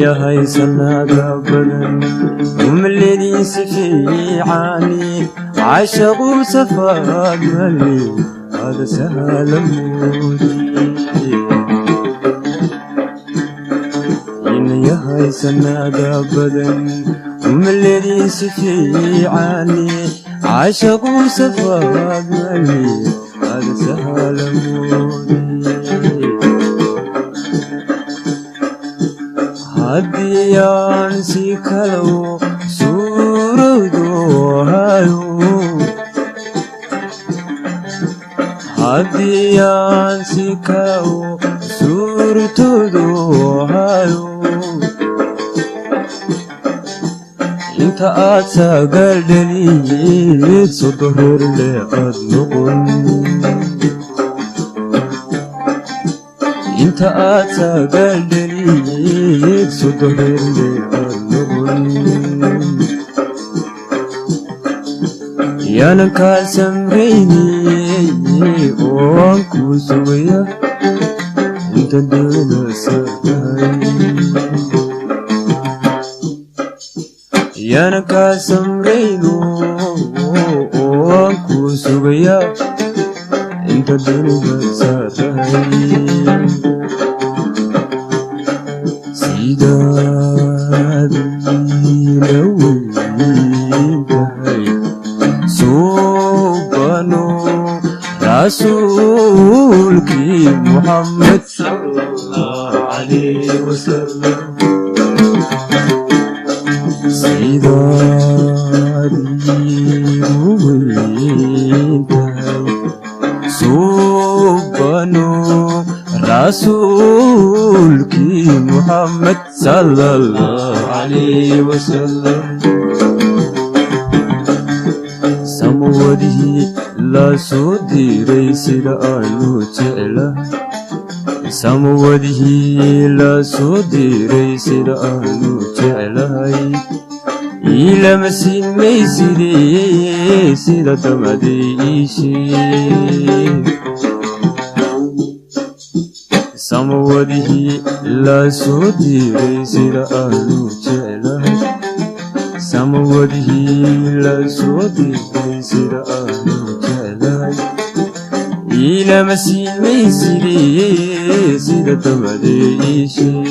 Yahay sanada badan umlediisa fiicani, cashaqu safaad mali hada sahalamuudi. Yahay sanada badan umlediisa fiicani, cashaqu safaad mali hada sahalamuudi. Haddii aan si kalow suurowdo hayo, haddii aan si kalow suurtoodo hayo, inta aad sagaal dhaliid sodo reerle aad noqon, inta aad sagaal dhaliid sodo reerle aad noqon, yaanan kaa samrayni oo aan kuu sugaya inta dunida saartahay. Yaanan kaa samrayno oo aan kuu sugaya inta dunida saartahay. Sidaad ila weyn tahay suubano rasuulkii Muxamed sallallahu calayhi wasalam, sidaad iigu weyn tahay suubano rasuulkii Muxamed sallallahu calayhi wasalam. Samwadihii la soo diray sida aanu jeclahay, samwadihii la soo diray sida aanu jeclahay, ilama sinmayside sida damaday iishee. Samwadihii la soo diray sida aanu jeclahay, samwadihii la soo diray sida aanu jeclahay, ilama sinmayside sida damaday iishee.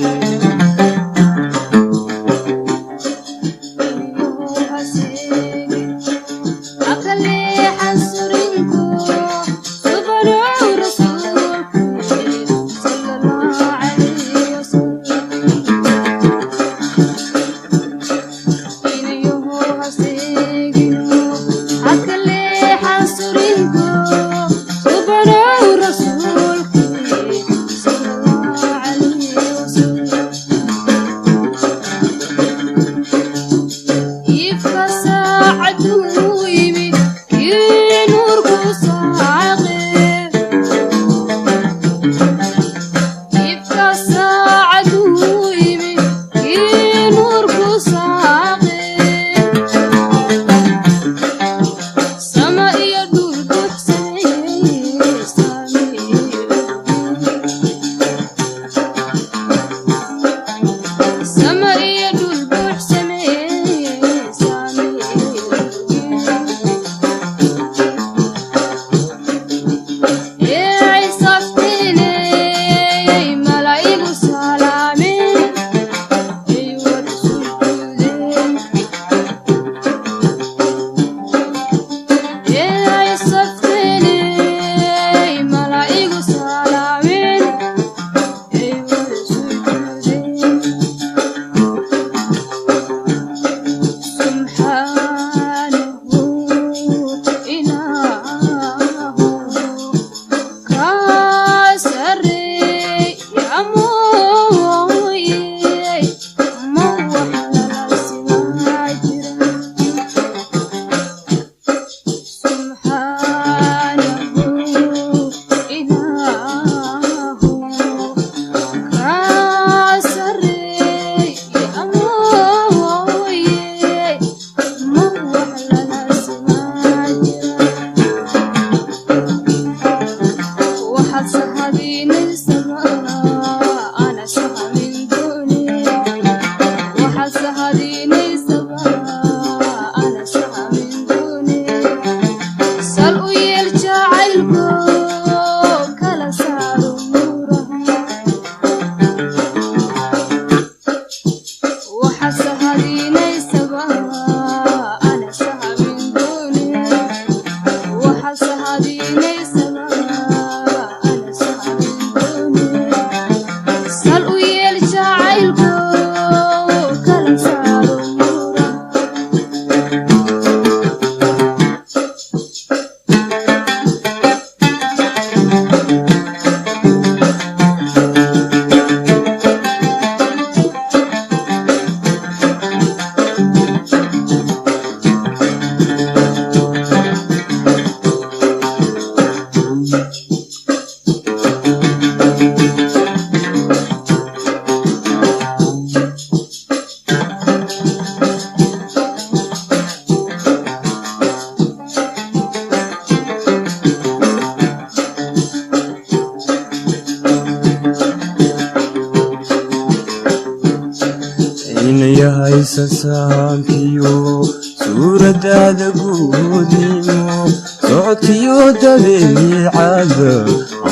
Haysa sahankiyo suuradaada guudnimo, socodkiyo dabeecada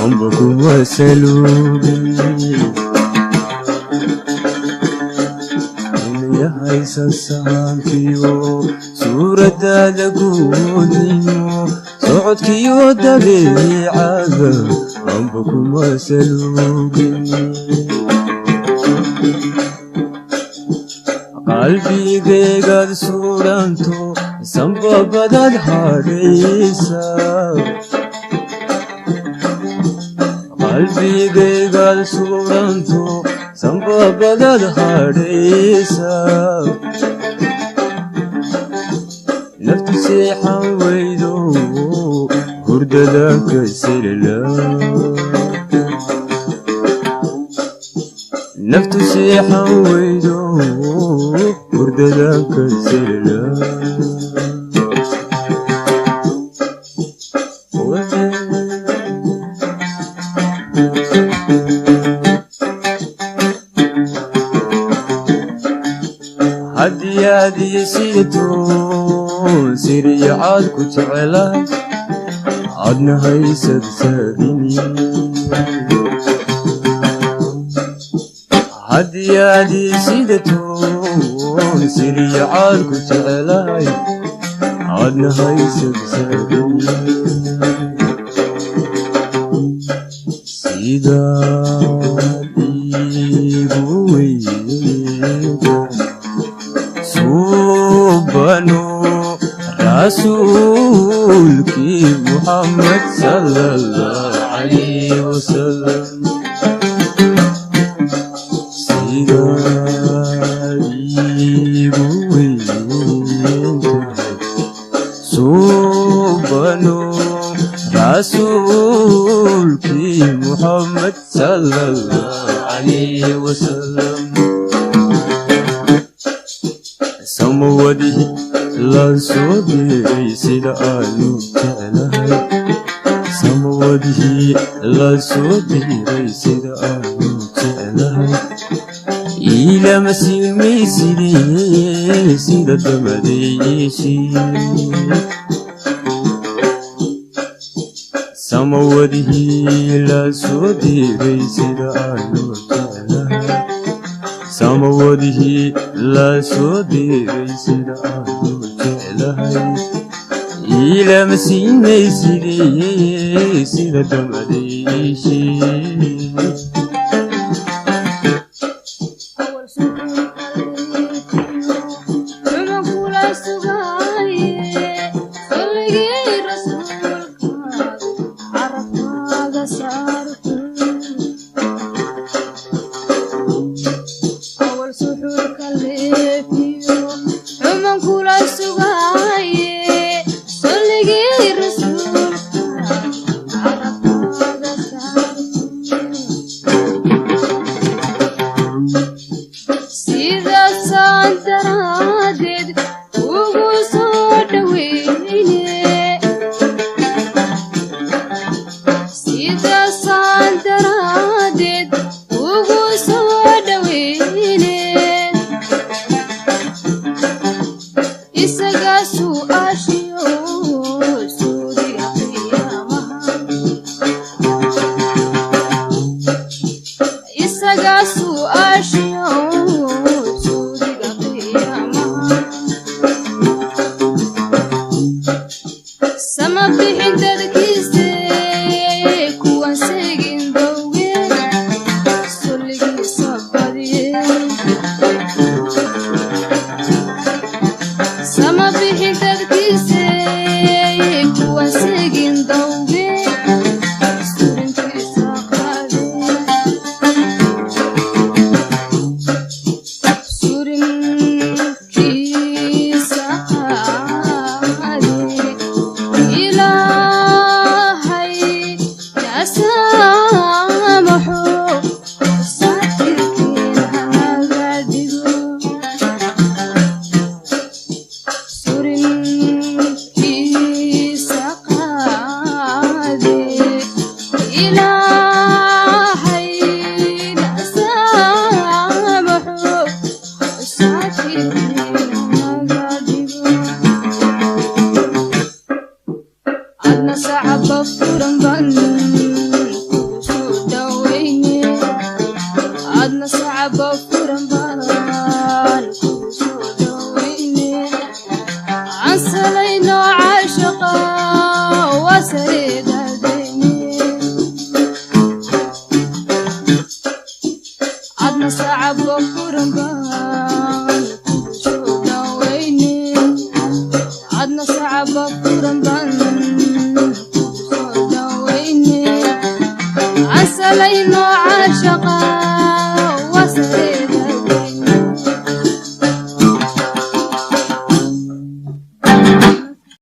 amba kuma saluugin. Haysa sahankiyo suuradaada guudnimo, socodkiyo dabeecada amba kuma saluugin. Qalbigaygaad suuranto, sambabadaad hadhaysa. Qalbigaygaad suuranto, sambabadaad hadhaysa. Naftu seexan weydo, hurdada ka selala. Naftu seexan weydo, hurdada ka selala. Haddii aad iyo sidato siriyacaad ku jecelahay, adna haysad saadini. Haddii aad iyo sidato siriyacaad ku jecelahay, adna haysad saadini. Sidaad iigu weynta suubano rasuulkii Muxamed sala Allah calayh wasalam. Sidaad iigu weyntahay suubano rasuulkii Muxamed sala Allah calayh wasalam. Samawadihi la soo diray sida aanu jeclahay. Samawadihii la soo diray sida aanu jeclahay, ilama silmaysidee sida dabadeeyeshii. Samawadihii la soo diray sida aanu jeclahay. Samawadihii la soo diray sida aanu jeclahay, ilama siinaysidee sida dabadeeyeshii. Awal suxuurka leefiyo xuman kula sugaaye, salligii rasuulkaad carabkaaga saarto. Awal suxuurka leefiyo xuman kula sugaaye, salligii rasuulkaad carabkaaga saarto. Sidaasaan daraaddeed ugu soo dhaweyne. Sidaasaan daraaddeed ugu soo dhaweyne. Isaga su'aashiyo suudiga qiyaamaha. Isaga su'aashiyo suudiga qiyaamaha. Sama bixin dadkiise kuwan seegin dowge, sulligiisa badiye. Sama bixin dadkiise kuwan seegin dowge, surinkiisa qaade. Surinkiisa qaade. Ilaahay nasaamaxo, saatirkiin hanaga dhigo. Surinkiisa qaade. Ilaahay nasaamaxo, saatirkiin. Adna sacaba furan baan kugu soo dhawayne, adna sacaba furan baan kugu soo dhawayne. Aan salayno caashaqa waa sareedaadayne. Adna sacaba furan baan kugu soo dhawayne, adna sacaba furan baan kugu soo dhawayne. Aan salayno caashaqa.